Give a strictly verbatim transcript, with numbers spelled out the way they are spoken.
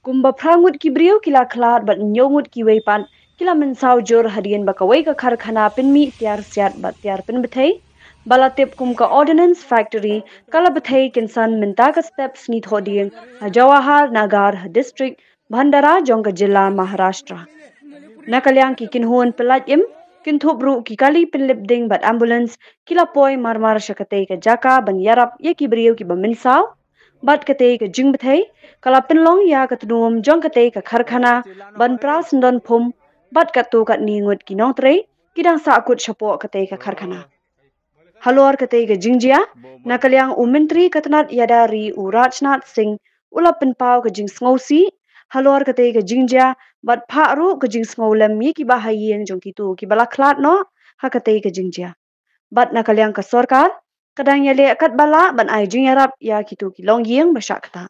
Kumba phra ngut ki briew ki la khlad bad hynñiew ngut kiwei pat ki la mynsaw jur hadien ba kawei ka karkhana pynmih tiar siat bad tiar pynbthei ba la tip kum ka Ordnance Factory ka la bthei kynsan mynta ka step sngi Thohdieng ha Jawahar Nagar ha district Bhandara jong ka jylla Maharashtra. Na ka liang ki kynhun pyllait im, kynthup ruh ki kali pynlip ding bad ambulance ki la poi marmar sha katei ka jaka ban ïarap ïa ki briew kiba mynsaw. Bad katei ka jingbthei ka la pynlong ïa ka tnum jong katei ka karkhana ban pra syndon phum bad katto katne ngut ki nongtrei ki dang sahkut shapoh katei ka karkhana. Halor katei ka jingjia, na ka liang u Myntri ka tnat ïada ri u Rajnath Singh u la pynpaw ka jingsngewsih halor katei ka jingjia bad phah ruh ka jingsngewlem ïa kiba ha ïing jong kito kiba la khlad noh ha katei ka jingjia. Bad na ka liang ka sorkar ka dang ïaleh katba lah ban ai jingïarap ïa kito ki longïing ba shah ktah.